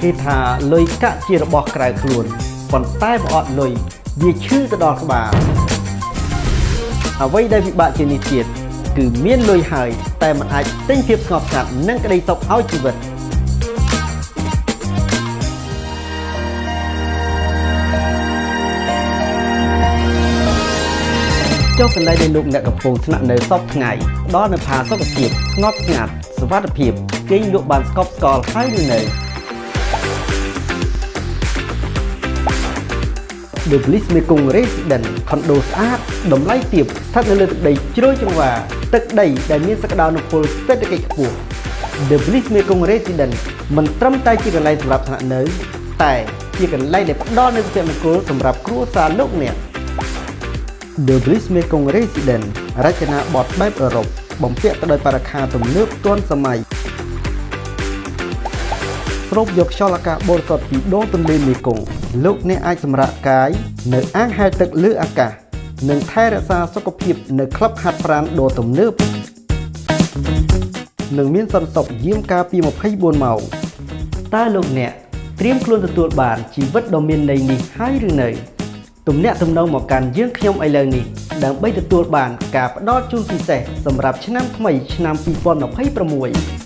គេថាលុយកាក់ជារបស់ក្រៅខ្លួនប៉ុន្តែបើអត់លុយវាឈឺទៅដល់ក្បាលអ្វីដែលពិបាកជាងនេះទៀតគឺមានលុយហើយតែមិនអាចទិញភាពស្ងប់ស្ងាត់និងក្តីសុខឲ្យជីវិត ចុះកន្លែងដែលលោកអ្នកកំពុងស្នាក់នៅសពថ្ងៃផ្ដល់នូវផាសុកភាពស្ងប់ស្ងាត់សុវត្ថិភាពគេងលក់បានស្កប់ស្កល់ហើយឬនៅ The Bliss Mekong Resident ខុនដូស្អាតតម្លៃទាបស្ថិតនៅលើទឹកដីជ្រោយចង្វាទឹកដីដែលមានសក្តានុពលសេដ្ឋកិច្ចខ្ពស់ The Bliss Mekong Resident មិនត្រឹមតែជាកន្លែងសម្រាប់ស្នាក់នៅ តែជាកន្លែងដែលផ្ដល់នូវសុភមង្គលសម្រាប់គ្រួសារលោកអ្នក The Bliss Mekong Resident រចនាបថបែបអឺរ៉ុបបំពាក់ទៅដោយបរិក្ខារទំនើបទាន់សម័យស្រូបយកខ្យល់អាកាសបរិសុទ្ធពីដងទន្លេមេគង្គលោកអ្នកអាចសម្រាកកាយនៅអាងហែលទឹកលើអាកាសនិងថែរក្សាសុខភាពនៅក្លឹបហាត់ប្រាណដ៏ទំនើបនិងមានសន្តិសុខយាមការពារ24ម៉ោងតើលោកអ្នកត្រៀមខ្លួនទទួលបានជីវិតដ៏មានន័យនេះហើយឬនៅ ទំនាក់ទំនងមកកាន់យើងខ្ញុំឥឡូវនេះដើម្បីទទួលបានការផ្ដល់ជូនពិសេសសម្រាប់ឆ្នាំថ្មីឆ្នាំ2026។